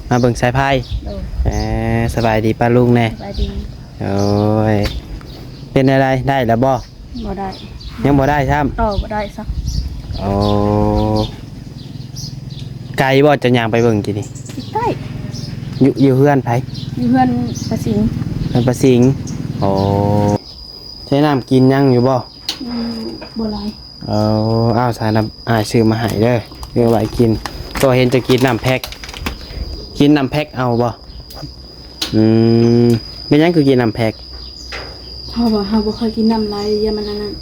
ມາເບິ່ງສາຍໄຟ. ໂດຍ. ເອີ ສະບາຍດີປ້າລຸງແດ່. ສະບາຍດີ. ໂອ້ຍ ເປັນແນວໃດ ໄດ້ແລ້ວບໍ່? ບໍ່ໄດ້. ຍັງບໍ່ໄດ້ຊ້ຳ? ຕໍ່ບໍ່ໄດ້ຊ້ຳ. ໂອ້ ໄກບໍ່ ເຈົ້າຍ່າງໄປເບິ່ງກີ້ນີ້? ໃກ້. ຢູ່ ຢູ່ເຮືອນໃຜ? ຢູ່ເຮືອນປ້າສິງ. ເຮືອນປ້າສິງ. ໂອ້ ໃຊ້ນ້ຳກິນຍັງຢູ່ບໍ່? ຍັງບໍ່ຫຼາຍ. ເອີ ເອົາ ສາຍນ້ຳອ້າຍຊື້ມາໃຫ້ເດີ ເກັບໄວ້ກິນ. ກໍເຫັນເຈົ້າກິນນ້ຳແພັກ ກິນນ້ຳແພັກເອົາບໍ່? ອືມ ເປັນຫຍັງຄືກິນນ້ຳແພັກ? ເຮົາບໍ່ ເຮົາບໍ່ຄ່ອຍກິນນ້ຳຫຼາຍ ຢ້ານມັນອັນນັ້ນ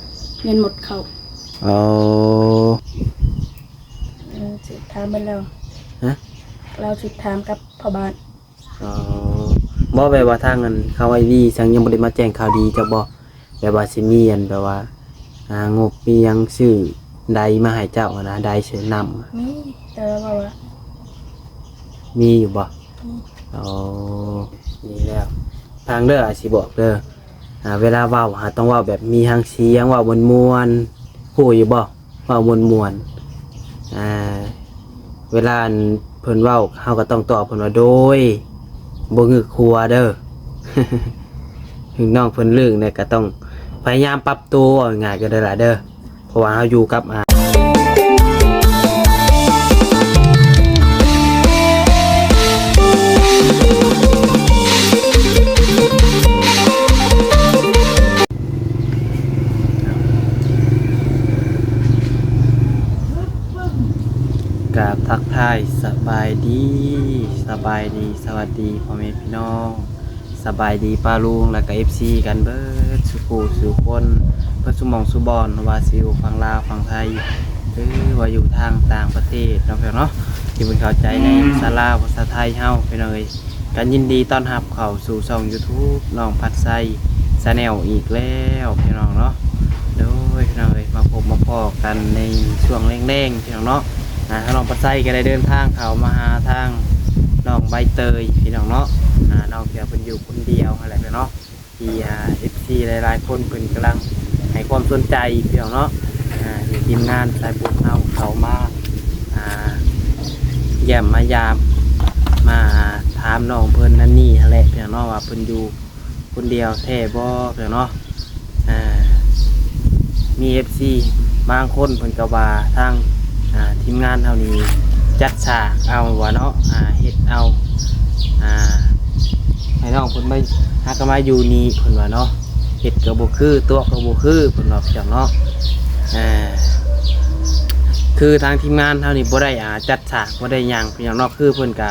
ຢ້ານໝົດເຂົ້າ. ໂອ້ ເອີ ຊິຖາມເບິ່ງແລ້ວ. ຮະ? ລາວຊິຖາມກັບພໍ່ບ້ານ. ອໍ ບໍ່ ແບບວ່າທາງອັນເຂົາໄອວີສັງຍັງບໍ່ໄດ້ມາແຈ້ງຂ່າວດີເຈົ້າບໍ່? ແບບວ່າຊິມີອັນ ແບບວ່າ ອ່າ ງົບມີຫຍັງຊື້ໄດມາໃຫ້ເຈົ້າຫັ້ນນະ ໄດໃສ່ນ້ຳ. ມີ ແຕ່ວ່າວ່າ ມີຢູ່ບໍ່? ມີ. ອໍ ນີ້ແລ້ວ ຟັງເດີ ອ້າຍຊິບອກເດີ ອ່າ ເວລາເວົ້າຫາຕ້ອງເວົ້າແບບມີຫາງສຽງ ເວົ້າມ່ວນໆ ຮູ້ຢູ່ບໍ່? ເວົ້າມ່ວນໆ ອ່າ ເວລາອັນເພິ່ນເວົ້າ ເຮົາກໍຕ້ອງຕອບເພິ່ນວ່າ ໂດຍ ບໍ່ງຶກຫົວເດີ. ເຖິງນ້ອງເພິ່ນລຶ້ງແດ່ ກໍຕ້ອງພະຍາຍາມປັບໂຕ ເວົ້າງ່າຍໆ ກໍໄດ້ລະເດີ ເພາະວ່າເຮົາຢູ່ກັບ ອ່າ ກາບທັກທາຍສະບາຍດີ ສະບາຍດີ ສະຫວັດດີພໍ່ແມ່ພີ່ນ້ອງ ສະບາຍດີປ້າລຸງ ແລະກະເອັຟຊີກັນເບີດສູ່ຜູ້ສູ່ຄົນ ເບີດສູ່ໝ່ອງສູ່ບ່ອນ ບໍ່ວ່າຊິຢູ່ຝັ່ງລາວຝັ່ງໄທ ຫຼືວ່າຢູ່ທາງຕ່າງປະເທດເນາະ ພີ່ນ້ອງເນາະ ທີ່ເພິ່ນເຂົ້າໃຈໃນພາສາລາວ ພາສາໄທເຮົາ ພີ່ນ້ອງເອີຍ. ກໍຍິນດີຕ້ອນຮັບເຂົ້າສູ່ຊ່ອງຢູທູບນ້ອງພັດໄຊແຊນແນວອີກແລ້ວພີ່ນ້ອງເນາະ. ໂດຍ ພີ່ນ້ອງເອີຍ ມາພົບມາພໍ້ກັນໃນຊ່ວງແລງໆ ພີ່ນ້ອງເນາະ. ອ່າ ທາງນ້ອງພັດໄຊກໍໄດ້ເດີນທາງເຂົ້າມາຫາທາງນ້ອງໃບເຕີຍ ພີ່ນ້ອງເນາະ. ອ່າ ນ້ອງເທື່ອເພິ່ນຢູ່ຄົນດຽວຫັ້ນແຫຼະພີ່ນ້ອງເນາະ ທີ່ ອ່າ ເອັຟຊີຫຼາຍໆຄົນເພິ່ນກຳລັງໃຫ້ຄວາມສົນໃຈ ພີ່ນ້ອງເນາະ. ອ່າ ທີ່ທີມງານສາຍບຸນເຮົາເຂົ້າມາ ອ່າ ຢ້ຽມມາຢາມ ມາຖາມນ້ອງເພິ່ນນັ້ນນີ້ຫັ້ນແຫຼະ ພີ່ນ້ອງເນາະ ວ່າເພິ່ນຢູ່ຄົນດຽວແທ້ບໍ່ ພີ່ນ້ອງເນາະ. ອ່າ ມີເອັຟຊີບາງຄົນເພິ່ນກໍວ່າທາງ ອ່າ ທີມງານເຮົານີ້ຈັດສາກເອົາວ່າເນາະ ອ່າ ເຮັດເອົາ ອ່າ ໃຫ້ນ້ອງເພິ່ນມາ ຫາກໍມາຢູ່ນີ້ເພິ່ນວ່າເນາະ ເຮັດກໍບໍ່ຄື ຕົວະກໍບໍ່ຄືເພິ່ນວ່າ ພີ່ນ້ອງເນາະ. ອ່າ ຄືທາງທີມງານເຮົານີ້ບໍ່ໄດ້ ອ່າ ຈັດສາກ ບໍ່ໄດ້ຫຍັງ ພີ່ນ້ອງເນາະ ຄືເພິ່ນກະ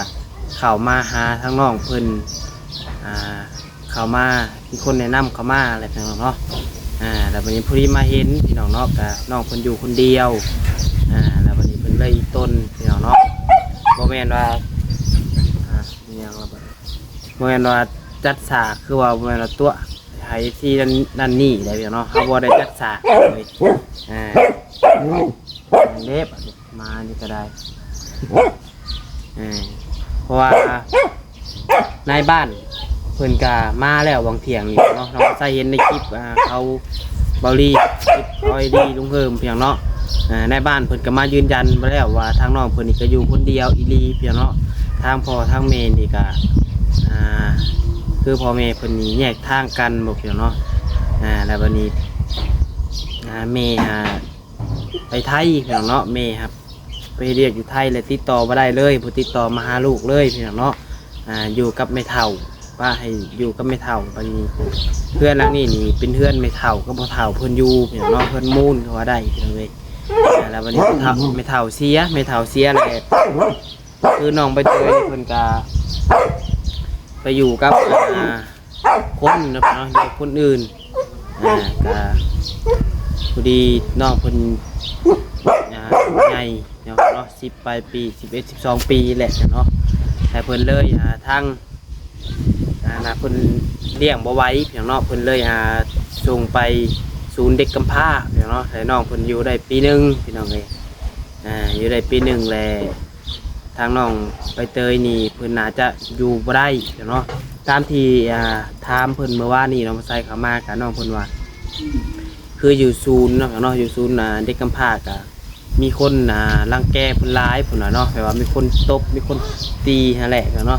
ເຂົ້າມາຫາທາງນ້ອງເພິ່ນ ອ່າ ເຂົ້າມາ ມີຄົນແນະນຳເຂົ້າມາແຫຼະ ພີ່ນ້ອງເນາະ. ອ່າ ແລ້ວບັດນີ້ພໍດີມາເຫັນ ພີ່ນ້ອງເນາະ ກະນ້ອງເພິ່ນຢູ່ຄົນດຽວ ອ່າ ແລ້ວບັດນີ້ເພິ່ນເລີຍອີ່ຕົນ ພີ່ນ້ອງເນາະ. ບໍ່ແມ່ນວ່າ ອ່າ ອີຫຍັງລະບັດ ບໍ່ແມ່ນວ່າຈັດສາກ ຄືວ່າບໍ່ແມ່ນວ່າຕົວະໃຫ້ທີ່ນັ້ນ ນັ້ນນີ້ໄດ໋ ພີ່ນ້ອງເນາະ ເຮົາບໍ່ໄດ້ຈັດສາກເລີຍ. ອ່າ ເດ້ ໝານີ້ກໍໄດ້ ເອີ ເພາະວ່ານາຍບ້ານເພິ່ນກະມາແລ້ວຫວ່າງທ່ຽງນີ້ເນາະ ນ້ອງໃສ່ເຫັນໃນຄລິບ ອ່າ ເຂົາເບົາລີ ຄລິບເຂົາໄອດີລຸງເຮີມພຽງເນາະ. ອ່າ ນາຍບ້ານເພິ່ນກະມາຢືນຢັນມາແລ້ວວ່າທາງນ້ອງເພິ່ນນີ້ກະຢູ່ຄົນດຽວອີ່ຫຼີພຽງເນາະ ທາງພໍ່ທາງແມ່ນີ້ກະ ອ່າ ຄືພໍ່ແມ່ເພິ່ນນີ້ແຍກທາງກັນບໍ່ພຽງເນາະ. ອ່າ ແລ້ວບັດນີ້ ອ່າ ແມ່ ອ່າ ໄປໄທພີ່ນ້ອງເນາະ ແມ່ຮັບໄປເຮັດວຽກຢູ່ໄທ ແລະຕິດຕໍ່ບໍ່ໄດ້ເລີຍ ບໍ່ຕິດຕໍ່ມາຫາລູກເລີຍພີ່ນ້ອງເນາະ. ອ່າ ຢູ່ກັບແມ່ເຖົ້າ ປະໃຫ້ຢູ່ກັບແມ່ເຖົ້າ. ບັດນີ້ເຮືອນຫຼັງນີ້ນີ້ເປັນເຮືອນແມ່ເຖົ້າກັບພໍ່ເຖົ້າເພິ່ນຢູ່ພີ່ນ້ອງເນາະ ເຮືອນມູນກໍວ່າໄດ້ພີ່ນ້ອງເອີຍ. ອ່າ ແລ້ວບັດນີ້ແມ່ເຖົ້າ ແມ່ເຖົ້າເສຍ ແມ່ເຖົ້າເສຍແລ້ວ ຄືນ້ອງໃບເຕີຍເພິ່ນກະໄປຢູ່ກັບ ອ່າ ຄົນເນາະ ຢູ່ກັບຄົນອື່ນ. ອ່າ ກະພໍດີນ້ອງເພິ່ນ ອ່າ ໃຫຍ່ເນາະ ສິບປາຍປີ ສິບເອັດ ສິບສອງປີແຫຼະເນາະ ໃຫ້ເພິ່ນເລີຍ ອ່າ ທາງ ອ່າ ເພິ່ນລ້ຽງບໍ່ໄຫວພີ່ນ້ອງເນາະ ເພິ່ນເລີຍ ອ່າ ສົ່ງໄປສູນເດັກກຳພ້າພີ່ນ້ອງເນາະ ໃຫ້ນ້ອງເພິ່ນຢູ່ໄດ້ປີໜຶ່ງພີ່ນ້ອງເອີຍ. ອ່າ ຢູ່ໄດ້ປີໜຶ່ງແລ້ວ ທາງນ້ອງໃບເຕີຍນີ້ເພິ່ນໜ້າຈະຢູ່ບໍ່ໄດ້ເນາະ ຕາມທີ່ ອ່າ ຖາມເພິ່ນມື້ວານນີ້ເນາະ ມາໃສ່ເຂົ້າມາກະນ້ອງເພິ່ນວ່າ ຄືຢູ່ສູນເນາະ ຢູ່ສູນ ອ່າ ເດັກກຳພ້າກະ ມີຄົນ ອ່າ ລັງແກເພິ່ນຫຼາຍພຸ້ນນະເນາະ ແບບວ່າມີຄົນຕົບ ມີຄົນຕີຫັ້ນແຫຼະເນາະ.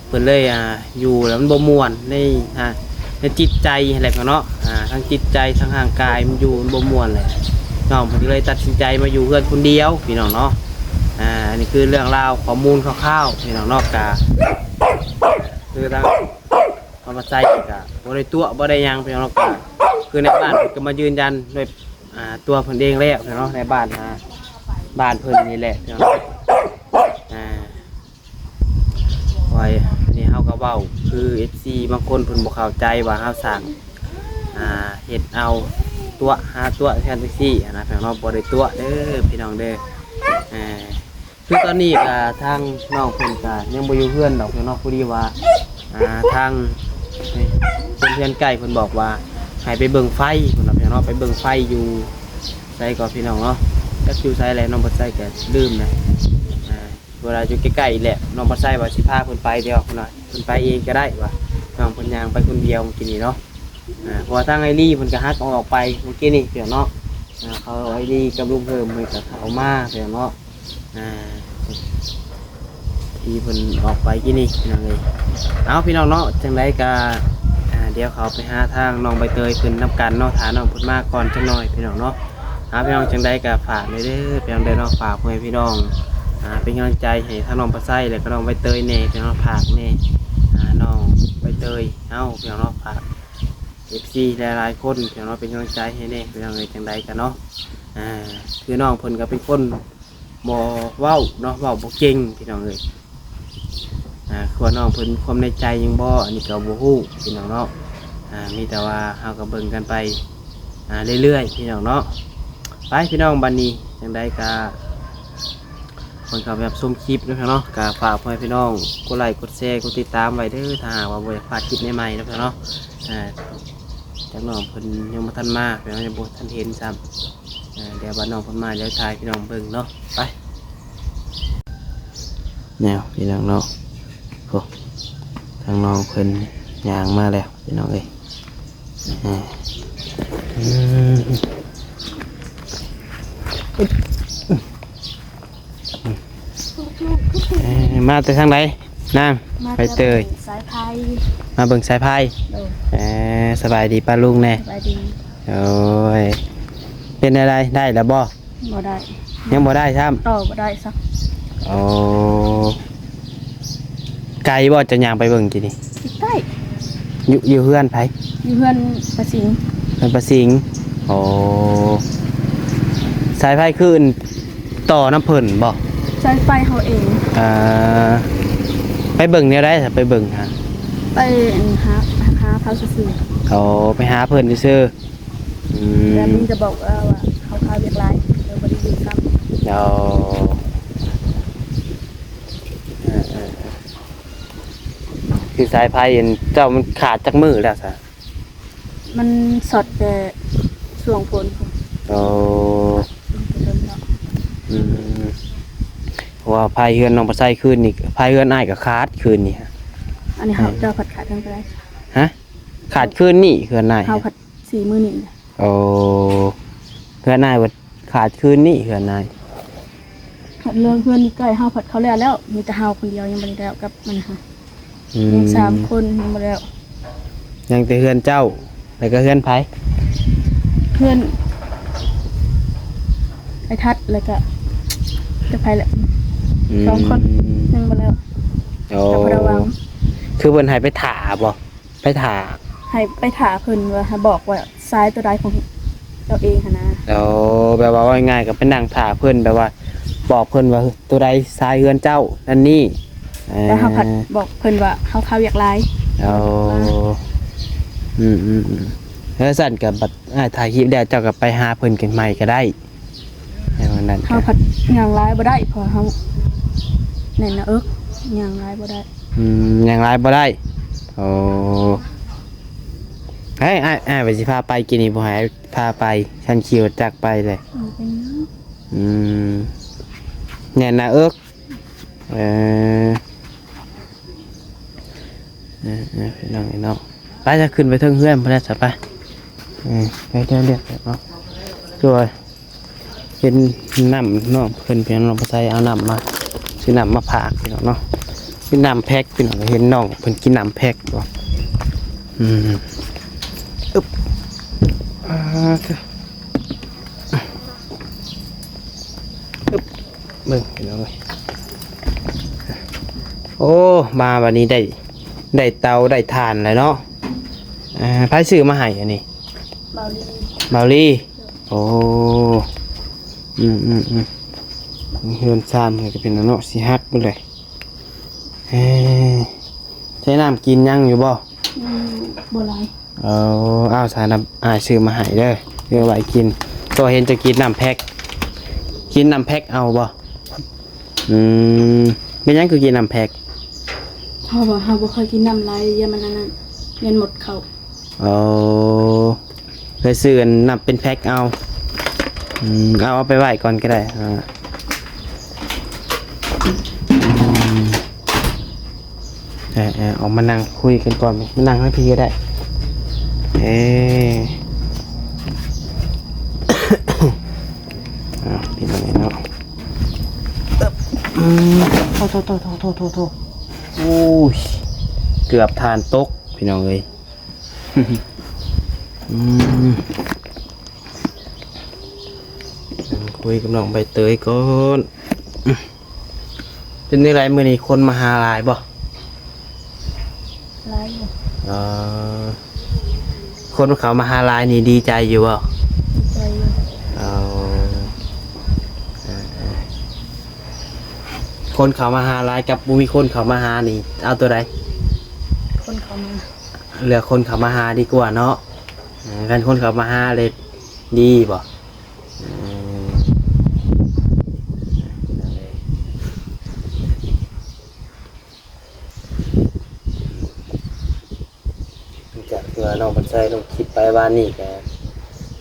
ເພິ່ນເລີຍ ອ່າ ຢູ່ແລ້ວມັນບໍ່ມ່ວນໃນ ອ່າ ໃນຈິດໃຈຫັ້ນແຫຼະເນາະ. ອ່າ ທັງຈິດໃຈ ທັງຮ່າງກາຍມັນຢູ່ ມັນບໍ່ມ່ວນແຫຼະ. ນ້ອງເພິ່ນກໍເລີຍຕັດສິນໃຈມາຢູ່ເຮືອນຄົນດຽວ ພີ່ນ້ອງເນາະ. ອ່າ ອັນນີ້ຄືເລື່ອງລາວ ຂໍ້ມູນຄ່າວໆ ພີ່ນ້ອງເນາະ. ກະຄືທາງ ເຮົາມາໃສ່ກະບໍ່ໄດ້ຕົວະ ບໍ່ໄດ້ຫຍັງ ພີ່ນ້ອງເນາະ. ກະຄືໃນບ້ານເພິ່ນກໍມາຢືນຢັນດ້ວຍ ອ່າ ຕົວເພິ່ນເອງແລ້ວເນາະ ໃນບ້ານ ອ່າ ບ້ານເພິ່ນນີ້ແຫຼະເນາະ. ອ່າ ໂອ້ຍ ນີ້ເຮົາກໍເວົ້າ ຄືເອັຟຊີບາງຄົນເພິ່ນບໍ່ເຂົ້າໃຈວ່າເຮົາສ້າງ ອ່າ ເຮັດເອົາຕົວະ ຫາຕົວະແທນຈັ່ງຊີ້ຫັ້ນນະ ພີ່ນ້ອງເນາະ. ບໍ່ໄດ້ຕົວະເດີ ພີ່ນ້ອງເດີ. ອ່າ ຄືຕອນນີ້ກະທາງນ້ອງເພິ່ນກະຍັງບໍ່ຢູ່ເຮືອນດອກເນາະ. ພໍດີວ່າ ອ່າ ທາງຄົນເຮືອນໃກ້ເພິ່ນບອກວ່າໃຫ້ໄປເບິ່ງໄຟພຸ້ນນະ ພີ່ນ້ອງເນາະ. ໄປເບິ່ງໄຟຢູ່ໃສກໍ ພີ່ນ້ອງເນາະ ຈັກຢູ່ໃສແຫຼະ. ນ້ອງບັດໄຊກໍລືມນະ. ອ່າ ເວລາຢູ່ໃກ້ໆແຫຼະ ນ້ອງບັດໄຊວ່າຊິພາເພິ່ນໄປດຽວພຸ້ນນະ ເພິ່ນໄປເອງກໍໄດ້ວ່າ ນ້ອງເພິ່ນຍ່າງໄປຄົນດຽວມື້ກີ້ນີ້ເນາະ. ອ່າ ເພາະວ່າທາງອ້າຍລີເພິ່ນກໍຮັກອອກໄປມື້ກີ້ນີ້ ພີ່ນ້ອງເນາະ. ອ່າ ເຂົາອ້າຍລີກັບລຸງເພີ່ມເພິ່ນກໍເຂົ້າມາ ພີ່ນ້ອງເນາະ. ອ່າ ທີ່ເພິ່ນອອກໄປກີ້ນີ້ ພີ່ນ້ອງເອີຍ. ເອົາ ພີ່ນ້ອງເນາະ ຈັ່ງໃດກໍ ອ່າ ດຽວເຂົ້າໄປຫາທາງນ້ອງໃບເຕີຍເພິ່ນນຳກັນເນາະ. ຖ້ານ້ອງເພິ່ນມາກ່ອນຈັກໜ່ອຍ ພີ່ນ້ອງເນາະ. ເອົາ ພີ່ນ້ອງ ຈັ່ງໃດກໍຝາກແດ່ເດີ ພີ່ນ້ອງເດີເນາະ. ຝາກພໍ່ແມ່ພີ່ນ້ອງ ອ່າ ເປັນກຳລັງໃຈໃຫ້ທາງນ້ອງປາໄຊ ແລະກໍນ້ອງໃບເຕີຍແດ່ ພີ່ນ້ອງ ຝາກແດ່ ອ່າ ນ້ອງໃບເຕີຍ ເອົາ ພີ່ນ້ອງເນາະ. ຝາກ ເອັຟຊີຫຼາຍໆຄົນ ພີ່ນ້ອງເນາະ ເປັນກຳລັງໃຈໃຫ້ແດ່ ພີ່ນ້ອງເອີຍ. ຈັ່ງໃດກໍເນາະ ອ່າ ຄືນ້ອງເພິ່ນກໍເປັນຄົນບໍ່ເວົ້າເນາະ ເວົ້າບໍ່ເກັ່ງ ພີ່ນ້ອງເອີຍ. ອ່າ ຄືວ່ານ້ອງເພິ່ນຄວາມໃນໃຈຫຍັງບໍ່ ອັນນີ້ກໍບໍ່ຮູ້ ພີ່ນ້ອງເນາະ. ອ່າ ມີແຕ່ວ່າເຮົາກໍເບິ່ງກັນໄປ ອ່າ ເລື້ອຍໆ ພີ່ນ້ອງເນາະ. ໄປ ພີ່ນ້ອງ ບັດນີ້ ຈັ່ງໃດກໍ ຄົນເຂົ້າໄປຮັບຊົມຄລິບນຳເນາະ ກໍຝາກພໍ່ແມ່ພີ່ນ້ອງກົດໄລກົດແຊ ກົດຕິດຕາມໄວ້ເດີ ຖ້າຫາກວ່າບໍ່ຢາກພາດຄລິບໃໝ່ໆນຳເນາະ. ອ່າ ຈັກນ້ອງເພິ່ນຍັງບໍ່ທັນມາ ພີ່ນ້ອງ ຍັງບໍ່ທັນເຫັນຊ້ຳ. ອ່າ ດຽວບັດນ້ອງເພິ່ນມາ ດຽວຖ່າຍໃຫ້ພີ່ນ້ອງເບິ່ງເນາະ. ໄປ ແນວ ພີ່ນ້ອງເນາະ ໂອ້ ທາງນ້ອງເພິ່ນຍ່າງມາແລ້ວ ພີ່ນ້ອງເອີຍ. ອ່າ ອືມ ເອີ ມາແຕ່ທາງໃດນາງ ມາແຕ່ ໃບເຕີຍ? ສາຍໄຟ ມາເບິ່ງສາຍໄຟ. ໂດຍ ເອີ ສະບາຍດີປ້າລຸງແດ່. ສະບາຍດີ. ໂອ້ຍ ເປັນແນວໃດ ໄດ້ແລ້ວບໍ່? ບໍ່ໄດ້ ຍັງບໍ່ໄດ້ຊ້ຳ ຕໍ່ບໍ່ໄດ້ຊ້ຳ. ໂອ້ ໄກບໍ່ ເຈົ້າຍ່າງໄປເບິ່ງກີ້ນີ້? ໃກ້ ຢູ່ ຢູ່ເຮືອນໃຜ? ຢູ່ເຮືອນປາສິງ. ເຮືອນປາສິງ. ໂອ້ ສາຍໄຟຄືອັນຕໍ່ນຳເພິ່ນບໍ່? ສາຍໄຟເຮົາເອງ. ເອີ ໄປເບິ່ງແນວໃດ ໄປເບິ່ງຫາ? ໄປອັນຫາ ຫາເຂົາຊື່ໆ. ໂອ້ ໄປຫາເພິ່ນຊື່ໆ. ອືມ ແລ້ວມີແຕ່ບອກວ່າ ວ່າເຂົາຄາວຽກຫຼາຍ ເລີຍບໍ່ໄດ້ຢູ່ຊ້ຳ. ອໍ ເອີໆ ຄືສາຍໄຟອັນເຈົ້າມັນຂາດຈັກມື້ແລ້ວຊະ? ມັນຊັອດແຕ່ຊ່ວງຝົນ. ອໍ ອືມ ເພາະວ່າໄຟເຮືອນນ້ອງປາໄຊຄືນນີ້ ໄຟເຮືອນອ້າຍກໍຂາດຄືນນີ້. ອັນນີ້ເຮົາ ເຈົ້າພັດຂາດເຖິງປານໃດ? ຮະ? ຂາດຄືນນີ້ເຮືອນອ້າຍ. ເຮົາພັດ ສີ່ມື້ນີ້. ໂອ້ ເຮືອນອ້າຍເບິດຂາດຄືນນີ້ ເຮືອນອ້າຍ. ເຮືອນ ເຮືອນຢູ່ໃກ້ເຮົາພັດເຂົາແລ້ວແລ້ວ ມີແຕ່ເຮົາຄົນດຽວຍັງບໍ່ໄດ້ແລ້ວກັບມັນຫັ້ນ. ອືມ ຍັງສາມຄົນຍັງບໍ່ແລ້ວ. ຍັງແຕ່ເຮືອນເຈົ້າ ແລ້ວກໍເຮືອນໃຜ? ເຮືອນອ້າຍທັດ ແລ້ວກໍຈັກໃຜແຫຼະ. ອືມ ສອງຄົນຍັງບໍ່ແລ້ວ. ໂອ້ ແຕ່ບໍ່ໄດ້ວາງ ຄືເພິ່ນໃຫ້ໄປຖ້າບໍ່? ໄປຖ້າ ໃຫ້ໄປຖ້າເພິ່ນວ່າ ໃຫ້ບອກວ່າຊາຍໂຕໃດຂອງເຈົ້າເອງຫັ້ນນະ. ໂອ້ ແບບວ່າເວົ້າງ່າຍໆ ກໍໄປນັ່ງຖ້າເພິ່ນ ແບບວ່າບອກເພິ່ນວ່າໂຕໃດຊາຍເຮືອນເຈົ້ານັ້ນນີ້. ແລ້ວເຮົາພັດບອກເພິ່ນວ່າເຮົາຄາວຽກຫຼາຍ. ໂອ້ ອືມໆໆ ເອີ ຊັ້ນກໍບັດອ້າຍຖ່າຍຄລິບແລ້ວ ເຈົ້າກໍໄປຫາເພິ່ນກັນໃໝ່ກໍໄດ້. ແນວນັ້ນ ເຮົາພັດຍ່າງຫຼາຍບໍ່ໄດ້ ເພາະເຮົາແໜ້ນໜ້າເອິກ ຍ່າງຫຼາຍບໍ່ໄດ້. ອືມ ຍ່າງຫຼາຍບໍ່ໄດ້. ໂອ້ ເຮີ້ຍ ອ້າຍ ອ້າຍວ່າຊິພາໄປ ກີ້ນີ້ບໍ່ໃຫ້ພາໄປ ຄັນຂີ່ລົດຈັກໄປເລີຍ. ອືມ ອືມ ແໜ້ນໜ້າເອິກ. ເອີ ເອີໆ ພີ່ນ້ອງເອີຍເນາະ ໄປ ຈະຂຶ້ນໄປເທິງເຮືອນພຸ້ນແຫຼະຊະ ໄປ. ເອີ ໄປເດີ ເດີເນາະ ຄືວ່າ ເປັນນ້ຳນ້ອງເພິ່ນ ພີ່ນ້ອງ ນ້ອງປາໄຊເອົານ້ຳມາ ຊື້ນ້ຳມາຝາກພີ່ນ້ອງເນາະ. ເປັນນ້ຳແພັກພີ່ນ້ອງ ເຫັນນ້ອງເພິ່ນກິນນ້ຳແພັກບໍ່? ອືມ ອຶບ ອ່າ ອຶບ ເບິ່ງພີ່ນ້ອງເອີຍ. ໂອ້ ມາບັດນີ້ໄດ້ ໄດ້ເຕົາໄດ້ຖ່ານແລ້ວເນາະ. ອ່າ ໃຜຊື້ມາໃຫ້ອັນນີ້? ເບົາລີ. ເບົາລີ. ໂອ້ ອືມໆໆ ເຮືອນຊານເພິ່ນກໍເປັນເນາະ ຊິຫັກເບິດເລີຍ. ເອີ ໃຊ້ນ້ຳກິນຍັງຢູ່ບໍ່? ຍັງຢູ່ ບໍ່ຫຼາຍ. ເອີ ເອົາ ສານຳ ອ້າຍຊື້ມາໃຫ້ເດີ ເກັບໄວ້ກິນ. ກໍເຫັນເຈົ້າກິນນ້ຳແພັກ ກິນນ້ຳແພັກເອົາບໍ່? ອືມ ເປັນຫຍັງຄືກິນນ້ຳແພັກ? ເພາະວ່າເຮົາບໍ່ຄ່ອຍກິນນ້ຳຫຼາຍ ຢ້ານມັນອັນນັ້ນ ຢ້ານໝົດເຂົ້າ. ອໍ ເລີຍຊື້ອັນນ້ຳເປັນແພັກເອົາ. ອືມ ເອົາ ເອົາໄປໄວ້ກ່ອນກໍໄດ້. ອ່າ ອືມ ເອີໆ ອອກມານັ່ງຄຸຍກັນກ່ອນ ມານັ່ງທາງພີ້ກໍໄດ້. ເອີ ອ້າວ ເປັນຈັ່ງໃດເນາະ? ອືມ ໂທ້ໆໆໆໆ ໂອ້ຍ ເກືອບຖ່ານຕົກ ພີ່ນ້ອງເອີຍ. ອືມ ຄຸຍກັບນ້ອງໃບເຕີຍກ່ອນ. ເປັນຈັ່ງໃດມື້ນີ້ ຄົນມາຫາຫຼາຍບໍ່? ຫຼາຍຢູ່. ເອີ ຄົນເຂົ້າມາຫາຫຼາຍນີ້ດີໃຈຢູ່ບໍ່? ດີໃຈຢູ່. ເອີ ເອີໆ ຄົນເຂົ້າມາຫາຫຼາຍກັບບໍ່ມີຄົນເຂົ້າມາຫານີ້ ເອົາຕົວໃດ? ຄົນເຂົ້າມາ. ເລືອກຄົນເຂົ້າມາຫາດີກວ່າເນາະ. ເອີ ຄັນຄົນເຂົ້າມາຫາແລ້ວດີບໍ່? ອືມ ຫຼັງຈາກທີ່ວ່ານ້ອງເພິ່ນໃສ່ລົງຄລິບໄປວານນີ້ກໍ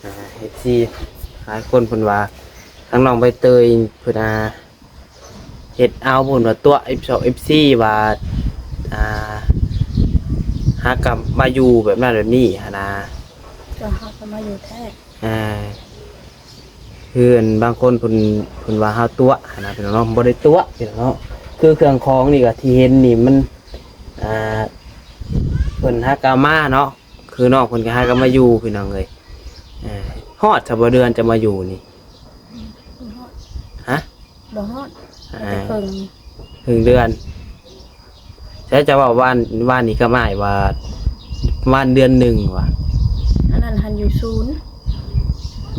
ອ່າ ເອັຟຊີຫຼາຍຄົນເພິ່ນວ່າ ທາງນ້ອງໃບເຕີຍເພິ່ນ ອ່າ ເຮັດເອົາ ເພິ່ນວ່າຕົວະ ເອັຟຊີ ເອັຟຊີ ວ່າ ອ່າ ຫາກັບມາຢູ່ແບບນັ້ນແບບນີ້ຫັ້ນນະ. ກໍຫາກັບມາຢູ່ແທ້. ອ່າ ຄືອັນບາງຄົນເພິ່ນ ເພິ່ນວ່າເຮົາຕົວະຫັ້ນນະ ພີ່ນ້ອງເນາະ. ບໍ່ໄດ້ຕົວະ ພີ່ນ້ອງເນາະ. ຄືເຄື່ອງຂອງນີ້ກໍທີ່ເຫັນນີ້ມັນ ອ່າ ເພິ່ນຫາກະເອົາມາເນາະ. ຄືນ້ອງເພິ່ນກໍຫາກັບມາຢູ່ ພີ່ນ້ອງເອີຍ. ເອີ ຮອດຊະບໍ່ເດືອນຈະມາຢູ່ນີ້? ບໍ່ຮອດ. ຮະ? ບໍ່ຮອດ. ອ່າ ແຕ່ເຄິ່ງ ເຄິ່ງເດືອນ. ໃສຈະເວົ້າວານ ວານນີ້ກໍໝາຍວ່າ ວານເດືອນໜຶ່ງວ່າ ອັນນັ້ນຫັ້ນຢູ່ສູນ.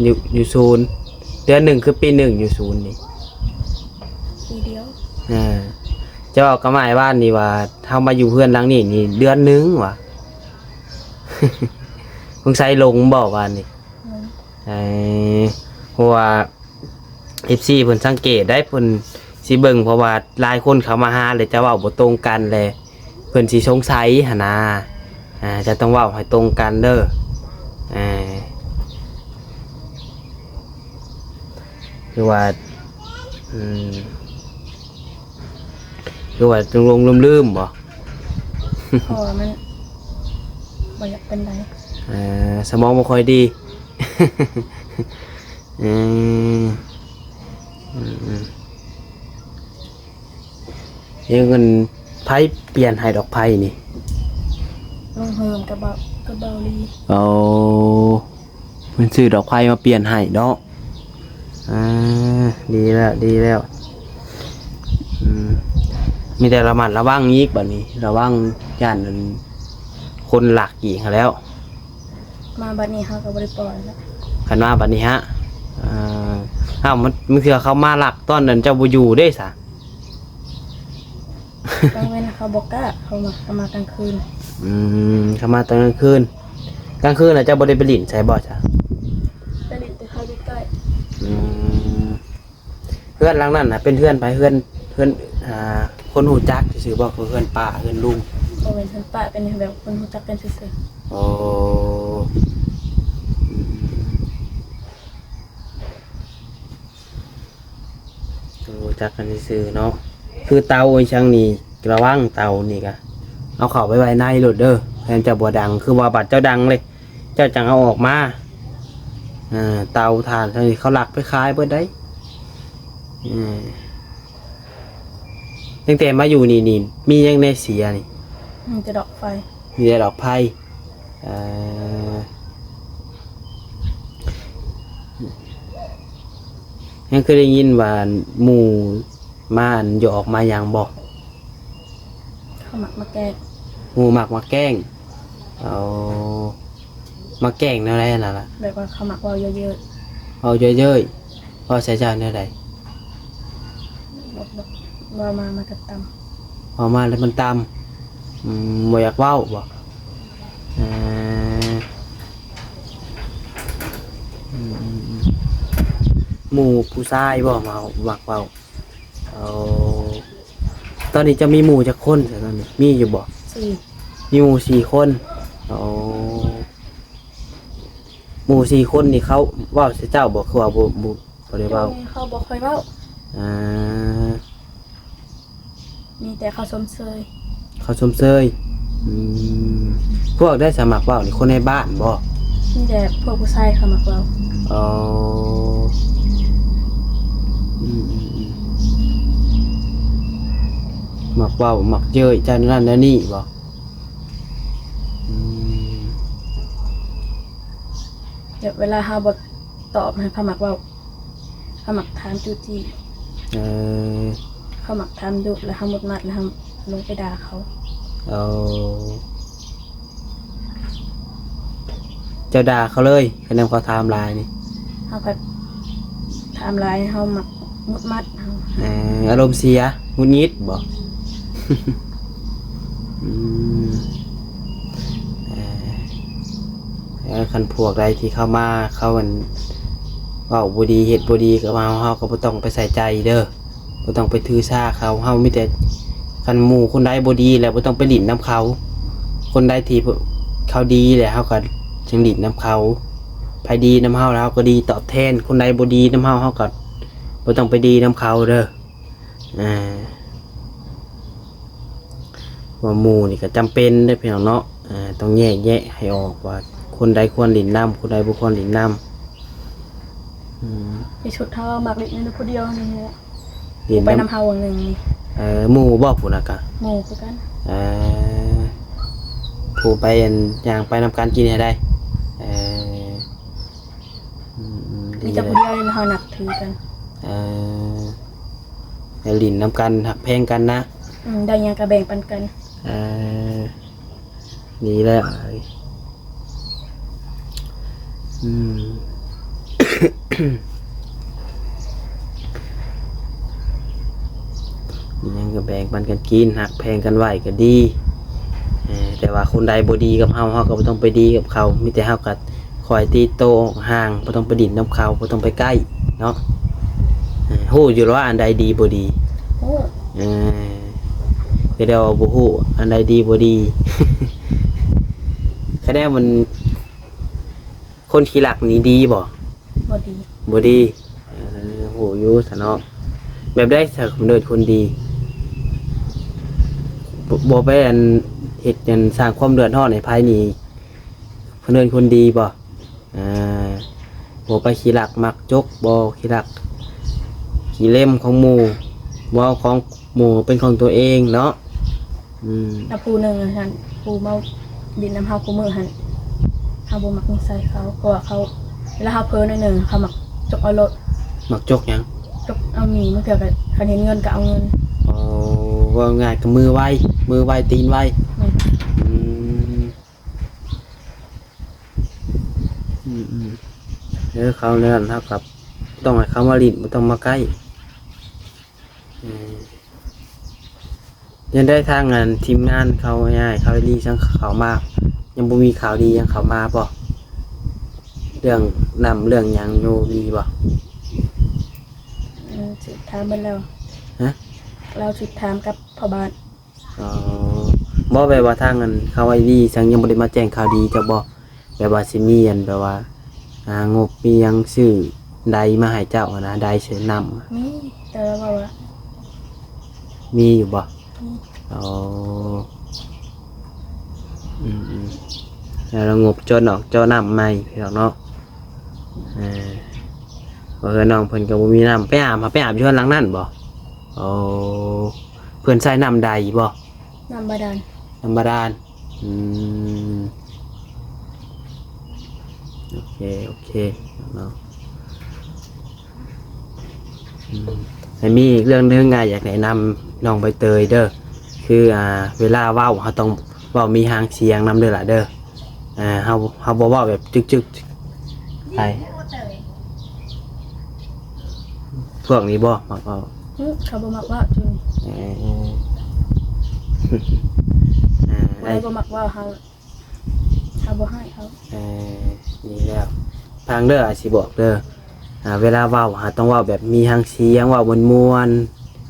ຢູ່ ຢູ່ສູນ. ເດືອນໜຶ່ງຄືປີໜຶ່ງຢູ່ສູນນີ້? ປີດຽວ. ເອີ ຈະເວົ້າກໍໝາຍວານນີ້ວ່າ ເຮົາມາຢູ່ເຮືອນຫຼັງນີ້ນີ້ເດືອນໜຶ່ງວ່າ. ສົງໄສຫຼົງບໍ່ວານນີ້? ເອີ ເອີ ເພາະວ່າ ເອັຟຊີເພິ່ນສັງເກດໄດ້ ເພິ່ນຊິເບິ່ງ ເພາະວ່າຫຼາຍຄົນເຂົ້າມາຫາແລ້ວຈະເວົ້າບໍ່ຕົງກັນ ແລ້ວເພິ່ນຊິສົງໄສຫັ້ນນາ. ອ່າ ຈະຕ້ອງເວົ້າໃຫ້ຕົງກັນເດີ. ອ່າ ຄືວ່າ ອືມ ຄືວ່າຫຼົງໆລືມໆບໍ່? ເພາະວ່າມັນບໍ່ຢາກເປັນໄດ. ເອີ ສະໝອງບໍ່ຄ່ອຍດີ. ອືມ ອືມໆ ເຮັດເງິນ ໃຜປ່ຽນໃຫ້ດອກໄຟນີ້? ລຸງເຮີມກັບເບົາ ກັບເບົາລີ. ໂອ້ ເພິ່ນຊື້ດອກໄຟມາປ່ຽນໃຫ້ເນາະ. ອ່າ ດີແລ້ວ ດີແລ້ວ. ອືມ ມີແຕ່ລະມັດລະວັງອີກບັດນີ້ ລະວັງຢ້ານອັນຄົນລັກອີກຫັ້ນແຫຼ້ວ. ມາບັດນີ້ເຮົາກໍບໍ່ໄດ້ປ່ອຍແລ້ວ ຄັນມາບັດນີ້ຮະ. ເອີ ອ້າວ ມັນ ບາງເທື່ອເຂົາມາລັກຕອນນັ້ນເຈົ້າບໍ່ຢູ່ເດ້ຊະ? ກາງເວັນເຂົາບໍ່ກ້າ ເຂົາມາ ເຂົາມາກາງຄືນ. ອືມ ເຂົາມາຕອນກາງຄືນ. ກາງຄືນນະເຈົ້າບໍ່ໄດ້ໄປຫຼິ້ນໃສບໍ່ຊະ? ໄປຫຼິ້ນແຕ່ເຂົາຢູ່ໃກ້. ອືມ ເຮືອນຫຼັງນັ້ນນະເປັນເຮືອນໃຜ? ເຮືອນ ເຮືອນ ອ່າ ຄົນຮູ້ຈັກຊື່ໆບໍ່? ຄືເຮືອນປ້າ ເຮືອນລຸງ? ບໍ່ແມ່ນເຮືອນປ້າ ເປັນແບບຄົນຮູ້ຈັກກັນຊື່ໆ. ອໍ ອືມ ຮູ້ຈັກກັນຊື່ໆເນາະ. ຄືເຕົາອີ່ຫຍັງນີ້ ລະວັງເຕົານີ້ກະ ເອົາເຂົ້າໄປໄວ້ໃນໂລດເດີ ແມ່ນເຈົ້າບໍ່ດັງ ຄືວ່າບາດເຈົ້າດັງເລີຍ ເຈົ້າຈັ່ງເອົາອອກມາ. ອ່າ ເຕົາຖ່ານເຂົາລັກໄປຂາຍເບິດໄດ໋. ເອີ ຕັ້ງແຕ່ມາຢູ່ນີ້ນີ້ ມີຫຍັງແດ່ເສຍນີ້? ມີແຕ່ດອກໄຟ. ມີແຕ່ດອກໄຟ. ເອີ ຍັງເຄີຍໄດ້ຍິນວ່າໝູ່ມາອັນຢອກມາຫຍັງບໍ່? ເຂົາມັກມາແກ້ງ. ໝູ່ມັກມາແກ້ງ. ເອົາ ມາແກ້ງແນວໃດຫັ້ນນະ? ແບບວ່າເຂົາມັກເວົ້າເຍີ້ຍໆ. ເວົ້າເຍີ້ຍໆ. ເວົ້າໃສ່ເຈົ້າແນວໃດ? ບອກ ບອກ ເວົ້າມາມັນກໍຕ່ຳ. ເວົ້າມາແລ້ວມັນຕ່ຳ. ອືມ ບໍ່ຢາກເວົ້າບໍ? ເອີ ອືມໆໆ ໝູ່ຜູ້ຊາຍບໍ ມາມັກເວົ້າ? ເອົາ ຕອນນີ້ເຈົ້າມີໝູ່ຈັກຄົນຊະຕອນນີ້? ມີຢູ່ບໍ່? ສີ່. ມີໝູ່ສີ່ຄົນ. ເອົາ ໝູ່ສີ່ຄົນນີ້ເຂົາເວົ້າໃສ່ເຈົ້າບໍ່ ຄືວ່າບໍ່ ບໍ່ ບໍ່ໄດ້ເວົ້າ? ເຂົາບໍ່ຄ່ອຍເວົ້າ. ອ່າ ມີແຕ່ເຂົາຊົມເຊີຍ. ເຂົາຊົມເຊີຍ. ອືມ ພວກໃດສະມັກເວົ້ານີ້ ຄົນໃນບ້ານບໍ່? ມີແຕ່ພວກຜູ້ຊາຍເຂົາມັກເວົ້າ. ອໍ ອືມໆໆ ມັກເວົ້າ ມັກເຍີ້ຍເຈົ້າແນວນັ້ນແນວນີ້ບໍ່? ອືມ ແບບເວລາເຮົາບໍ່ຕອບໃຫ້ເຂົາມັກເວົ້າ. ເຂົາມັກຖາມຈູ້ຈີ້. ເອີ ເຂົາມັກຖາມດຸ ແລ້ວເຮົາໝຸດໝັດ ແລ້ວເຮົາລົງໄປດ່າເຂົາ. ເອົາ ເຈົ້າດ່າເຂົາເລີຍ ຄັນແນວເຂົາຖາມຫຼາຍນີ້? ເຮົາກໍຖາມຫຼາຍ ເຮົາມັກໝຸດໝັດເຮົາ. ເອີ ອາລົມເສຍ ຫງຸດຫງິດບໍ? ອືມ ເອີ ເອີ ຄັນພວກໃດທີ່ເຂົ້າມາ ເຂົາອັນ ເວົ້າບໍ່ດີ ເຮັດບໍ່ດີກັບເຮົາ ເຮົາກໍບໍ່ຕ້ອງໄປໃສ່ໃຈເດີ ບໍ່ຕ້ອງໄປຖືສາເຂົາ. ເຮົາມີແຕ່ ຄັນໝູ່ຄົນໃດບໍ່ດີແລ້ວ ບໍ່ຕ້ອງໄປຫຼິ້ນນຳເຂົາ. ຄົນໃດທີ່ເຂົາດີແລ້ວ ເຮົາກໍຈຶ່ງຫຼິ້ນນຳເຂົາ. ໃຜດີນຳເຮົາແລ້ວ ເຮົາກໍດີຕອບແທນ. ຄົນໃດບໍ່ດີນຳເຮົາ ເຮົາກໍບໍ່ຕ້ອງໄປດີນຳເຂົາເດີ. ອ່າ ວ່າໝູ່ນີ້ກໍຈຳເປັນເດ້ພີ່ນ້ອງເນາະ. ອ່າ ຕ້ອງແຍກແຍະໃຫ້ອອກວ່າຄົນໃດຄວນຫຼິ້ນນຳ ຄົນໃດບໍ່ຄວນຫຼິ້ນນຳ. ອືມ ທີ່ສຸດເຮົາມັກຫຼິ້ນຢູ່ຜູ້ດຽວນີ້ແຫຼະ. ຫຼິ້ນນຳ ໄປນຳເຮົາຫວ່າງໜຶ່ງນີ້. ເອີ ໝູ່ບໍ່ຜູ້ນັ້ນກະ? ໝູ່ຄືກັນ. ເອີ ຜູ້ໄປອັນ ຍ່າງໄປນຳກັນກິນໃຫ້ໄດ້. ເອີ ອືມໆ ມີແຕ່ຜູ້ດຽວນີ້ເຮົານັບຖືກັນ. ເອີ ໄດ້ຫຼິ້ນນຳກັນ ຮັກແພງກັນນະ. ອືມ ໄດ້ຫຍັງກໍແບ່ງປັນກັນ. ເອີ ດີແລ້ວ. ອືມ ມີຫຍັງກໍແບ່ງປັນກັນກິນ ຮັກແພງກັນໄວ້ກໍດີ. ເອີ ແຕ່ວ່າຄົນໃດບໍ່ດີກັບເຮົາ ເຮົາກໍບໍ່ຕ້ອງໄປດີກັບເຂົາ. ມີແຕ່ເຮົາກໍ ຄອຍຕີໂຕອອກຫ່າງ ບໍ່ຕ້ອງໄປຫຼິ້ນນຳເຂົາ ບໍ່ຕ້ອງໄປໃກ້ເນາະ. ເອີ ຮູ້ຢູ່ແລ້ວວ່າອັນໃດດີບໍ່ດີ. ຮູ້. ເອີ ຄືແຕ່ວ່າບໍ່ຮູ້ອັນໃດດີບໍ່ດີ. ຄະແນນມັນ ຄົນຂີ້ລັກນີ້ດີບໍ່? ບໍ່ດີ. ບໍ່ດີ. ເອີ ຮູ້ຢູ່ຊະເນາະ. ແບບໃດຊະ ເພິ່ນເອີ້ນຄົນດີ? ບໍ່ ບໍ່ໄປອັນ ເຮັດອັນ ສ້າງຄວາມເດືອດຮ້ອນໃຫ້ໃຜນີ້ ເພິ່ນເອີ້ນຄົນດີບໍ່? ອ່າ ບໍ່ໄປຂີ້ລັກມັກຈົກ ບໍ່ຂີ້ລັກຂີ້ເລັມຂອງໝູ່ ບໍ່ເອົາຂອງໝູ່ເປັນຂອງຕົວເອງເນາະ. ອືມ ແລ້ວຜູ້ໜຶ່ງຫັ້ນ ຜູ້ມາຫຼິ້ນນຳເຮົາຄູ່ມື້ຫັ້ນ ເຮົາບໍ່ມັກນິໄສເຂົາ ເພາະວ່າເຂົາ ເວລາເຮົາເຜີໜ້ອຍໜຶ່ງ ເຂົາມັກຈົກເອົາໂລດ. ມັກຈົກຫຍັງ? ຈົກເອົາໝີ້ ບາງເທື່ອກໍຄັນເຫັນເງິນກໍເອົາເງິນ. ອໍ ເວົ້າງ່າຍກໍມືໄວ ມືໄວຕີນໄວ. ແມ່ນ. ອືມ ອືມໆ ເອີ ເຂົາແນວນັ້ນ ເຮົາກໍຕ້ອງໃຫ້ເຂົາມາຫຼິ້ນ ບໍ່ຕ້ອງມາໃກ້. ເອີ ຍັງໄດ້ທາງອັນທີມງານເຂົາ ອ້າຍເຂົາລີ້ສັງເຂົາມາ ຍັງບໍ່ມີຂ່າວດີຫຍັງເຂົ້າມາບໍ່? ເລື່ອງນ້ຳເລື່ອງຫຍັງຢູ່ມີບໍ່? ອືມ ຊິຖາມເພິ່ນແລ້ວ. ຮະ? ລາວຊິຖາມກັບພໍ່ບ້ານ. ອໍ ບໍ່ ແບບວ່າທາງອັນເຂົາໄອ້ລີ້ສັງຍັງບໍ່ໄດ້ມາແຈ້ງຂ່າວດີເຈົ້າບໍ່? ແບບວ່າຊິມີອັນ ແບບວ່າ ອ່າ ງົບມີຫຍັງຊື້ໄດມາໃຫ້ເຈົ້າຫັ້ນນະ ໄດໃສ່ນ້ຳ. ມີ ແຕ່ວ່າ ມີຢູ່ບໍ່? ມີ. ອໍ ອືມໆ ແລ້ວງົບເຈາະນອກເຈາະນ້ຳໃໝ່ພີ່ນ້ອງເນາະ. ເອີ ເອີ ນ້ອງເພິ່ນກໍບໍ່ມີນ້ຳ ໄປອາບ ໄປອາບຢູ່ເຮືອນຫຼັງນັ້ນບໍ່? ໂອ້ ເພິ່ນໃຊ້ນ້ຳໃດບໍ່? ນ້ຳບາດານ ນ້ຳບາດານ. ອືມ ໂອເຄ ໂອເຄເນາະ. ອືມ ແລະມີອີກເລື່ອງໜຶ່ງ ອ້າຍຢາກແນະນຳນ້ອງໃບເຕີຍເດີ ຄື ອ່າ ເວລາເວົ້າເຮົາຕ້ອງເວົ້າມີຫາງສຽງນຳເດີລະເດີ. ອ່າ ເຮົາ ເຮົາບໍ່ເວົ້າແບບຈຶກໆ ໃຜ ພວກນີ້ບໍ່ມັກເວົ້າ? ອື ເຂົາບໍ່ມັກເວົ້າຈຸ ເອີ ເອີ ອ່າ ຜູ້ໃດບໍ່ມັກເວົ້າ ເຮົາ ເຮົາບໍ່ໃຫ້ເຂົາ. ເອີ ດີແລ້ວ ຟັງເດີ ອ້າຍຊິບອກເດີ. ອ່າ ເວລາເວົ້າ ເຮົາຕ້ອງເວົ້າແບບມີຫາງສຽງ ເວົ້າມ່ວນ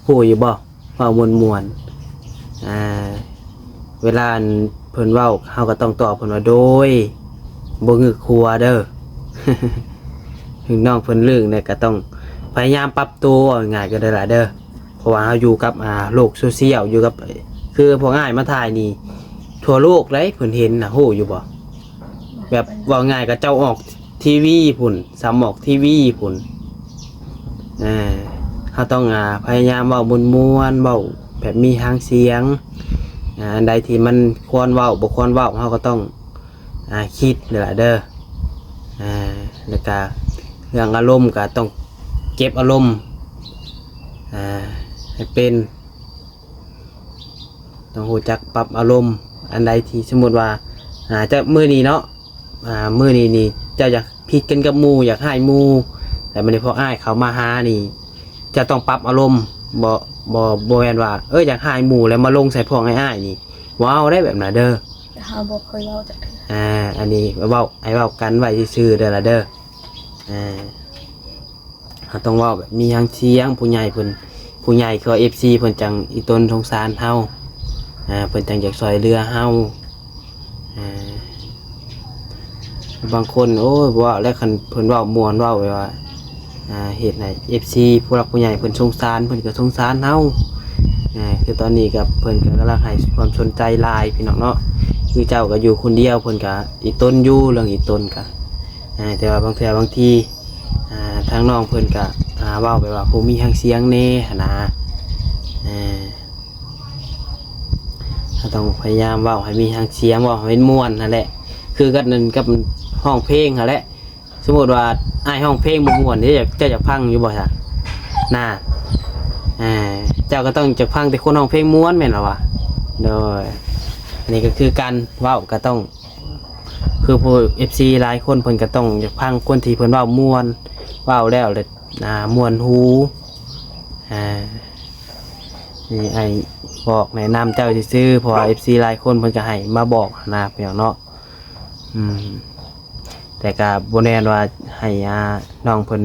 ໆ ຮູ້ຢູ່ບໍ່? ເວົ້າມ່ວນໆ ອ່າ ເວລາອັນເພິ່ນເວົ້າ ເຮົາກໍຕ້ອງຕອບເພິ່ນວ່າ ໂດຍ ບໍ່ງຶກຂົວເດີ. ເຖິງນ້ອງເພິ່ນລຶ້ງແດ່ ກໍຕ້ອງພະຍາຍາມປັບໂຕ ເວົ້າງ່າຍໆ ກໍໄດ້ລະເດີ. ເພາະວ່າເຮົາຢູ່ກັບ ອ່າ ໂລກໂຊຊຽວ ຢູ່ກັບ ຄືພວກອ້າຍມາຖ່າຍນີ້ ທົ່ວໂລກເດ້ ເພິ່ນເຫັນນະ ຮູ້ຢູ່ບໍ່? ແບບເວົ້າງ່າຍກໍເຈົ້າອອກທີວີພຸ້ນ ສ່ຳອອກທີວີພຸ້ນ. ເອີ ເຮົາຕ້ອງ ອ່າ ພະຍາຍາມເວົ້າມ່ວນໆ ເວົ້າແບບມີຫາງສຽງ. ອ່າ ອັນໃດທີ່ມັນຄວນເວົ້າ ບໍ່ຄວນເວົ້າ ເຮົາກໍຕ້ອງ ອ່າ ຄິດເດີລະເດີ. ອ່າ ແລ້ວກະເລື່ອງອາລົມກະຕ້ອງເກັບອາລົມ ອ່າ ໃຫ້ເປັນ. ຕ້ອງຮູ້ຈັກປັບອາລົມ. ອັນໃດທີ່ສົມມຸດວ່າ ອ່າ ຈະ ມື້ນີ້ເນາະ ອ່າ ມື້ນີ້ນີ້ເຈົ້າຢາກຜິດກັນກັບໝູ່ ຢາກຮ້າຍໝູ່ ແລ້ວບາດນີ້ພວກອ້າຍເຂົາມາຫານີ້ ເຈົ້າຕ້ອງປັບອາລົມ. ບໍ່ ບໍ່ ບໍ່ແມ່ນວ່າ ເອີ ຢາກຮ້າຍໝູ່ແລ້ວມາລົງໃສ່ພວກອ້າຍໆນີ້ ບໍ່ເອົາໄດ໋ແບບນັ້ນເດີ. ເຮົາບໍ່ເຄີຍເວົ້າຈັກເທື່ອ. ອ່າ ອັນນີ້ເວົ້າ ໃຫ້ເວົ້າກັນໄວ້ຊື່ໆເດີລະເດີ. ອ່າ ເຮົາຕ້ອງເວົ້າແບບມີຫາງສຽງ ຜູ້ໃຫຍ່ເພິ່ນ ຜູ້ໃຫຍ່ຄືເອັຟຊີເພິ່ນຈັ່ງອີຕົນສົງສານເຮົາ ອ່າ ເພິ່ນຈັ່ງຢາກຊ່ວຍເຫຼືອເຮົາ. ອ່າ ບາງຄົນ ໂອ້ຍ ບໍ່ເວົ້າແລ້ວ ຄັນເພິ່ນເວົ້າມ່ວນ ເວົ້າແບບວ່າ ອ່າ ເຮັດໃຫ້ເອັຟຊີຜູ້ຫຼັກຜູ້ໃຫຍ່ເພິ່ນສົງສານ ເພິ່ນກໍສົງສານເຮົາ. ອ່າ ຄືຕອນນີ້ກໍເພິ່ນກໍກຳລັງໃຫ້ຄວາມສົນໃຈຫຼາຍ ພີ່ນ້ອງເນາະ. ຄືເຈົ້າກໍຢູ່ຄົນດຽວ ເພິ່ນກໍອີຕົນຢູ່ ເລື່ອງອີຕົນກໍ ອ່າ ແຕ່ວ່າບາງເທື່ອບາງທີ ອ່າ ທາງນ້ອງເພິ່ນກະ ອ່າ ເວົ້າແບບວ່າບໍ່ມີຫາງສຽງແດ່ຫັ້ນນະ. ເອີ ເຮົາຕ້ອງພະຍາຍາມເວົ້າໃຫ້ມີຫາງສຽງ ເວົ້າໃຫ້ມັນມ່ວນຫັ້ນແຫຼະ ຄືກັນນັ້ນກັບຮ້ອງເພງຫັ້ນແຫຼະ. ສົມມຸດວ່າອ້າຍຮ້ອງເພງບໍ່ມ່ວນ ເຈົ້າຢາກ ເຈົ້າຢາກຟັງຢູ່ບໍ່ຊະ? ນາ ເຈົ້າກໍຕ້ອງຢາກຟັງແຕ່ຄົນຮ້ອງເພງມ່ວນແມ່ນລະວະ? ໂດຍ ອັນນີ້ກໍຄືກັນ ເວົ້າກໍຕ້ອງ ຄືຜູ້ເອັຟຊີຫຼາຍຄົນເພິ່ນກໍຕ້ອງຢາກຟັງຄົນທີ່ເພິ່ນເວົ້າມ່ວນ ເວົ້າແລ້ວລະ ອ່າ ມ່ວນຫູ. ອ່າ ນີ້ອ້າຍບອກແນະນຳເຈົ້າຊື່ໆ ເພາະວ່າເອັຟຊີຫຼາຍຄົນເພິ່ນກໍໃຫ້ມາບອກຫັ້ນນະ ພີ່ນ້ອງເນາະ. ອືມ ແຕ່ກໍບໍ່ແມ່ນວ່າໃຫ້ ອ່າ ນ້ອງເພິ່ນ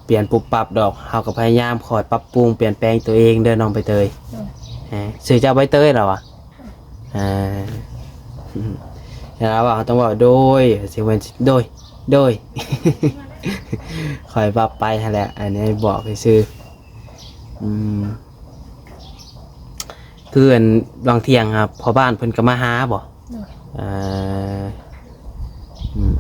ປ່ຽນປຸບປັບດອກ ເຮົາກໍພະຍາຍາມຄອຍປັບປຸງປ່ຽນແປງຕົວເອງເດີນ້ອງໃບເຕີຍ. ໂດຍ ເອີ ຊື່ເຈົ້າໃບເຕີຍລະວະ? ອ່າ ເວລາເວົ້າເຮົາຕ້ອງເວົ້າ ໂດຍ ຊິແມ່ນ ໂດຍ ໂດຍ ຄອຍປັບໄປຫັ້ນແຫຼະ ອັນນີ້ບອກຊື່ໆ. ອືມ ຄືອັນບາງທ່ຽງ ອ່າ ພໍ່ບ້ານເພິ່ນກໍມາຫາບໍ່? ໂດຍ ເອີ ອືມ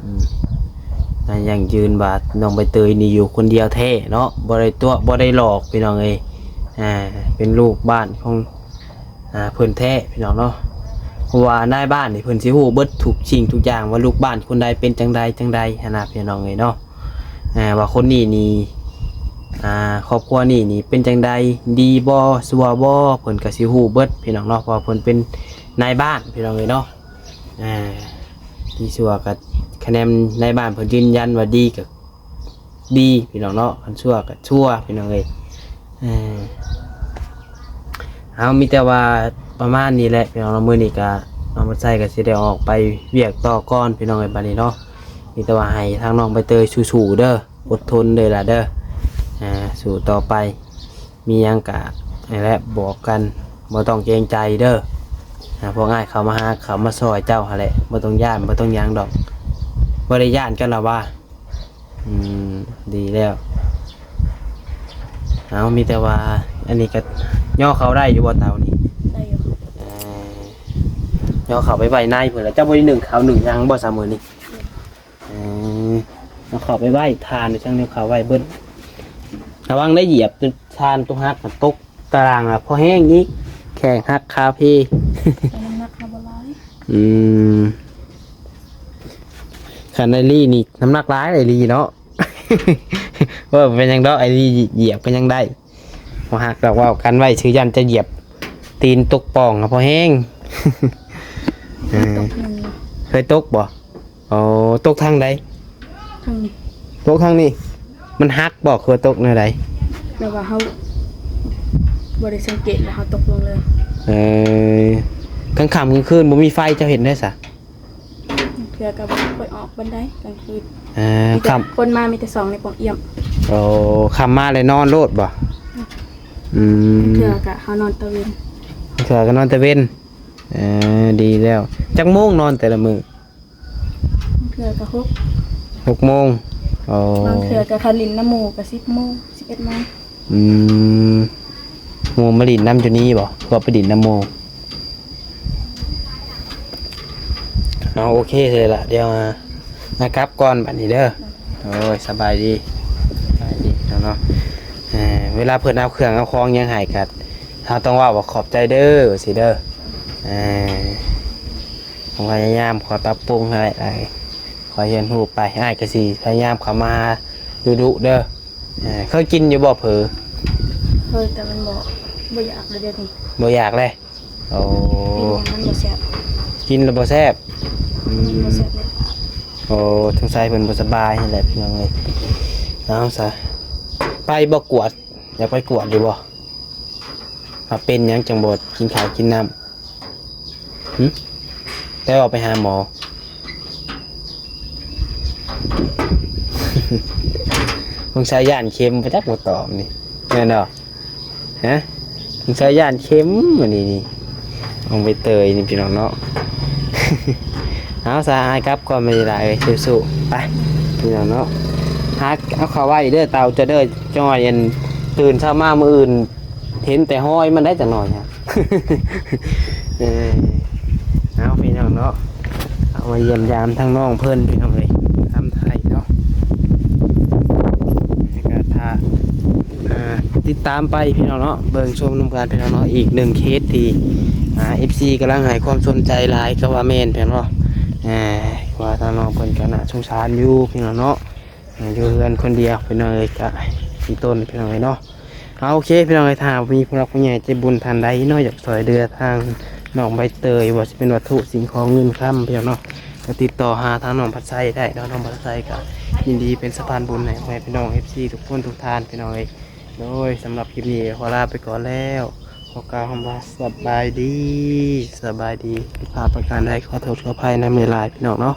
ໆ ອ່າ ຢັ້ງຢືນວ່ານ້ອງໃບເຕີຍນີ້ຢູ່ຄົນດຽວແທ້ເນາະ ບໍ່ໄດ້ຕົວະ ບໍ່ໄດ້ຫຼອກ ພີ່ນ້ອງເອີຍ. ອ່າ ເປັນລູກບ້ານຂອງ ອ່າ ເພິ່ນແທ້ພີ່ນ້ອງເນາະ ເພາະວ່ານາຍບ້ານນີ້ເພິ່ນຊິຮູ້ເບິດທຸກສິ່ງທຸກຢ່າງວ່າລູກບ້ານຄົນໃດເປັນຈັ່ງໃດຈັ່ງໃດຫັ້ນນະ ພີ່ນ້ອງເອີຍເນາະ. ອ່າ ວ່າຄົນນີ້ນີ້ ອ່າ ຄອບຄົວນີ້ນີ້ເປັນຈັ່ງໃດ ດີບໍ່ ຊົ່ວບໍ່ ເພິ່ນກໍຊິຮູ້ເບິດພີ່ນ້ອງເນາະ ເພາະວ່າເພິ່ນເປັນນາຍບ້ານພີ່ນ້ອງເອີຍເນາະ. ອ່າ ທີ່ຊົ່ວກໍຄະແນນນາຍບ້ານເພິ່ນຢືນຢັນວ່າດີກໍດີພີ່ນ້ອງເນາະ ຄັນຊົ່ວກໍຊົ່ວພີ່ນ້ອງເອີຍ. ເອີ ເອົາ ມີແຕ່ວ່າປະມານນີ້ແຫຼະພີ່ນ້ອງເນາະ ມື້ນີ້ກໍນ້ອງບຸນໄຊກໍຊິໄດ້ອອກໄປວຽກຕໍ່ກ່ອນພີ່ນ້ອງເອີຍ. ບັດນີ້ເນາະ ມີແຕ່ວ່າໃຫ້ທາງນ້ອງໃບເຕີຍສູ້ໆເດີ ອົດທົນເດີລະເດີ ອ່າ ສູ້ຕໍ່ໄປ. ມີຫຍັງກະນີ້ແຫຼະ ບອກກັນ ບໍ່ຕ້ອງເກງໃຈເດີ. ອ່າ ພວກອ້າຍເຂົາມາຫາ ເຂົາມາຊ່ອຍເຈົ້າຫັ້ນແຫຼະ ບໍ່ຕ້ອງຢ້ານ ບໍ່ຕ້ອງຫຍັງດອກ. ບໍ່ໄດ້ຢ້ານກັນລະວ່າ? ອືມ ດີແລ້ວ. ເອົາ ມີແຕ່ວ່າ ອັນນີ້ກະຍໍເຂົ້າໄດ້ຢູ່ບໍ່ ເຕົານີ້? ໄດ້ຢູ່. ເອີ ຍໍເຂົ້າໄປໄວ້ໃນພຸ້ນລະ. ເຈົ້າບໍ່ໄດ້ໜຶ້ງເຂົ້າໜຶ້ງຫຍັງບໍ່ຊະມື້ນີ້? ອືມ ເອີ ເຂົ້າໄປໄວ້ ຖ່ານຢູ່ທາງແນວເຂົ້າໄວ້ເບິດ. ລະວັງໄດ້ຢຽບ ຖ່ານຕົວຫັກ ຕົກຕາລ່າງ ລະພໍແຮງອີກ ແຂ້ງຫັກ ຂາເພ. ແຕ່ນ້ຳໜັກເຮົາບໍ່ຫຼາຍ. ອືມ ຄັນໄອລີນີ້ນ້ຳໜັກຫຼາຍ ໄອລີເນາະ. ເອີ ບໍ່ເປັນຫຍັງດອກ ໄອລີຢຽບກໍຍັງໄດ້. ບໍ່ຫັກດອກ ເວົ້າກັນໄວ້ຊື່ ຢ້ານຈະຢຽບຕີນຕົກປ່ອງ ພໍແຮງ. ເອີ ຕົກໜຶ່ງ ເຄີຍຕົກບໍ່? ອໍ ຕົກທາງໃດ? ທາງນີ້. ຕົກທາງນີ້ ມັນຫັກບໍ່ ຄືວ່າຕົກແນວໃດ? ແບບວ່າເຮົາບໍ່ໄດ້ສັງເກດ ແລ້ວເຮົາຕົກລົງເລີຍ. ເອີ ກາງຄ່ຳກາງຄືນບໍ່ມີໄຟ ເຈົ້າເຮັດແນວໃດຊະ? ເທື່ອກໍບໍ່ຄ່ອຍອອກປານໃດກາງຄືນ. ເອີ ມີແຕ່ ຄ່ຳ ຄົນມາມີແຕ່ສ່ອງໃນປ່ອງອຽມ. ໂອ້ ຄ່ຳມາແລ້ວນອນໂລດບໍ່? ອືມ ເທື່ອກໍເຮົານອນຕາເວັນ. ເທື່ອກໍນອນຕາເວັນ. ເອີ ດີແລ້ວ. ຈັກໂມງນອນແຕ່ລະມື້? ເທື່ອກໍຫົກ ຫົກໂມງ. ອໍ ບາງເທື່ອກໍຄັນຫຼິ້ນນຳໝູ່ກໍສິບໂມງ ສິບເອັດໂມງ. ອືມ ໝູ່ມາຫຼິ້ນນຳຢູ່ນີ້ບໍ່? ຄືວ່າໄປຫຼິ້ນນຳໝູ່. ເອົາ ໂອເຄເລີຍລະ ດຽວ ອາ ກັບກ່ອນບັດນີ້ເດີ. ໂອ້ຍ ສະບາຍດີ ສະບາຍດີເນາະ. ເອີ ເວລາເພິ່ນເອົາເຄື່ອງເອົາຂອງຫຍັງໃຫ້ ກໍເຮົາຕ້ອງເວົ້າວ່າຂອບໃຈເດີ ວ່າຊີ້ເດີ. ເອີ ພະຍາຍາມຄອຍປັບປຸງໃຫ້ ຄອຍຮຽນຮູ້ໄປ. ອ້າຍກໍຊິພະຍາຍາມເຂົ້າມາຫາດຸໆເດີ. ເອີ ເຄີຍກິນຢູ່ບໍ່ເຝີ? ເຄີຍ ແຕ່ມັນບໍ່ ບໍ່ຢາກແລ້ວດຽວນີ້. ບໍ່ຢາກເລີຍ? ໂອ້ ກິນມັນບໍ່ແຊບ. ກິນແລ້ວບໍ່ແຊບ. ອືມ ມັນບໍ່ແຊບໃນປາກ. ໂອ້ ສົງໄສເພິ່ນບໍ່ສະບາຍຫັ້ນແຫຼະ ພີ່ນ້ອງເອີຍ. ເອົາຊະ ໄປບໍ່ກວດ? ຢາກໄປກວດຢູ່ບໍ່ ວ່າເປັນຫຍັງຈັ່ງບໍ່ກິນເຂົ້າກິນນ້ຳ? ຫຶ? ແຕ່ວ່າໄປຫາໝໍ ສົງໄສຢ້ານເຂັມ ບໍ່ຈັກບໍ່ຕອບນີ້ ແມ່ນບໍ່? ຮະ? ສົງໄສຢ້ານເຂັມອັນນີ້ນີ້ ນ້ອງໃບເຕີຍນີ້ ພີ່ນ້ອງເນາະ. ເອົາຊະ ອ້າຍກັບກ່ອນ ບັດນີ້ຫຼາຍເອີຍ ສູ້ໆ ໄປ ພີ່ນ້ອງເນາະ. ຫາເອົາເຂົ້າໄວ້ເດີ ເຕົາເຈົ້າເດີ ຈັ່ງວ່າອັນ ຕື່ນເຊົ້າມາມື້ອື່ນ ເຫັນແຕ່ຮອຍມັນໄດ້ຈັກໜ້ອຍ. ເອີ ເອົາ ພີ່ນ້ອງເນາະ ເອົາມາຢ້ຽມຢາມທາງນ້ອງເພິ່ນ ພີ່ນ້ອງເອີຍ ທາງໄທເນາະ. ແລ້ວກໍຖ້າ ອ່າ ຕິດຕາມໄປ ພີ່ນ້ອງເນາະ ເບິ່ງຊົມນຳກັນ ພີ່ນ້ອງເນາະ. ອີກໜຶ່ງເຄສທີ່ ອ່າ ເອັຟຊີ ກຳລັງໃຫ້ຄວາມສົນໃຈຫຼາຍ ກໍວ່າແມ່ນ ພີ່ນ້ອງເນາະ. ອ່າ ວ່າທາງນ້ອງເພິ່ນກໍໜ້າສົງສານຢູ່ ພີ່ນ້ອງເນາະ. ອ່າ ຢູ່ເຮືອນຄົນດຽວ ພີ່ນ້ອງເອີຍ ກະຂີ້ຕົນ ພີ່ນ້ອງເອີຍເນາະ. ເອົາ ໂອເຄ ພີ່ນ້ອງເອີຍ ຖ້າມີຜູ້ຫຼັກຜູ້ໃຫຍ່ໃຈບຸນທ່ານໃດເນາະ ຢາກຊ່ວຍເຫຼືອທາງນ້ອງໃບເຕີຍ ບໍ່ວ່າຊິເປັນວັດຖຸ ສິ່ງຂອງ ເງິນຄຳ ພີ່ນ້ອງເນາະ ກໍຕິດຕໍ່ຫາທາງນ້ອງພັດໄຊໄດ້ເນາະ. ນ້ອງພັດໄຊກໍຍິນດີເປັນສະພານບຸນໃຫ້ພໍ່ແມ່ພີ່ນ້ອງ ເອັຟຊີ ທຸກຄົນທຸກທ່ານ ພີ່ນ້ອງເອີຍ. ໂດຍ ສຳລັບຄລິບນີ້ຂໍລາໄປກ່ອນແລ້ວ ຂໍກ່າວຄຳວ່າສະບາຍດີ ສະບາຍດີ. ຜິດພາດປະການໃດ ຂໍໂທດຂໍອະໄພນຳຫຼາຍໆ ພີ່ນ້ອງເນາະ.